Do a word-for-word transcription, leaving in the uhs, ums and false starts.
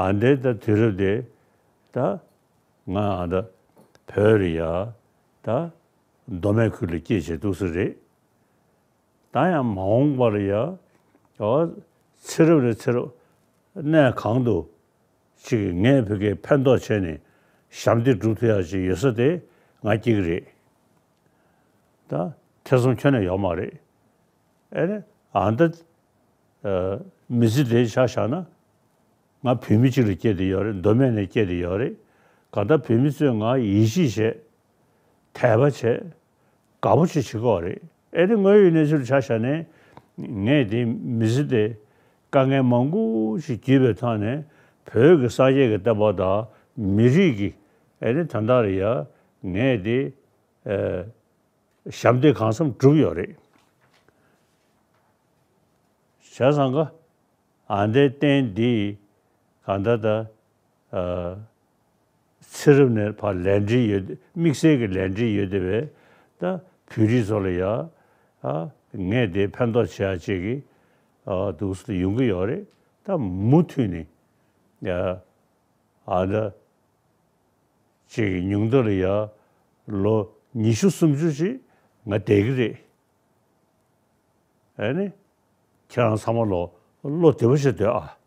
ཨ་འདྲའི་ད་དུས་རབས་དེ་ད་ང་ཨ་ད་བོད་ལ་ཡ་ད་མདོ་སྨད་ཁུལ་ལ་སྐྱེས་བྱས་འདུག་ས་རེད། ད་ཡང་མ་འོངས་པ་ལ་ཡ་ཨོ་ཚེ་རབས་ནས་ཚེ་རབས་གནས་གང་དུ་ཅིག་ངས་བོད་སྐད་ཕན་ཐོགས་བྱས་ནས་ཞབས་འདེགས་སྒྲུབ་ཐུབ་ཡ་ཅིག་ཡོད་ས་དེ་ང་སྐྱེ་གི་རེད། ད་ཐེ་ཚོམ་ཁྱོན་ནས་ཡོད་མ་རེད། ཨེ་རེད། ཨ་ད་ཨ་མི་ཚེ་དེ་ཆ་བཞག་ན་ང་བོད་མི་གཅིག་ལ་སྐྱེས་བསྡད་ཡོད་རེད། མདོ་སྨད་ནས་སྐྱེས་བསྡད་ཡོད་རེད། གང་ལྟར་བོད་མི་ཚོས་ང་ཡིད་ཆེས་བྱས། དད་པ་བྱས། དགའ་པོ་ཅིག་བྱེད་ཀྱི་ཡོད་རེད། ཨེ་རེད། དངོས་ཡོད་གནས་ཚུལ་ཆ་བཞག་ནས་ངས་དེ་མི་ཚེ་དེ་དཀའ་ངལ་མང་པོ་ཞིག་བརྒྱུད་པའི་ཐོག་ནས་བོད་ཀྱི་སངས་རྒྱས་ཀྱི་བསྟན་པ་དང་མི་རིགས་ཀྱི་ཨེ་རེད་དོན་དག་ལ་ཡ་ངས་དེ་ཨེ་ཞབས་འདེགས་གང་འཚམ་བསྒྲུབས་ཡོད་རེད། བྱས་ཙང་ཀ་ཨ་འདྲའི་རྟེན་འདི་གང་ལྟར་ད་ཨ་ཚེ་རབས་ནས་ཕར་ལས་འབྲེལ་ཡོད། དམིགས་བསལ་གྱི་ལས་འབྲེལ་ཡོད་བསྡད་པའི་ད་བོད་རིགས་ཚོ་ལ་ཡ་ཨ་ངས་དེ་ཕན་ཐོགས་བྱེད་ཡ་ཅིག་གི་ཨ་འདུག་སེ་ཡོང་གི་ཡོད་རེད། ད་མུ་མཐུད་ནས་ཡ་ཨ་ད་ཅིག་གི་ཉུང་མཐའ་ལ་ཡ་ལོ་ཉི་ཤུ་སུམ་ཅུ་ཅིག་ང་བསྡད་ཀྱི་རེད། ཨེ་ནི། ཁྱེད་རང་ཚང་མ་ལོ་བློ་བདེ་པོ་བྱས་སྡོད་ཨ།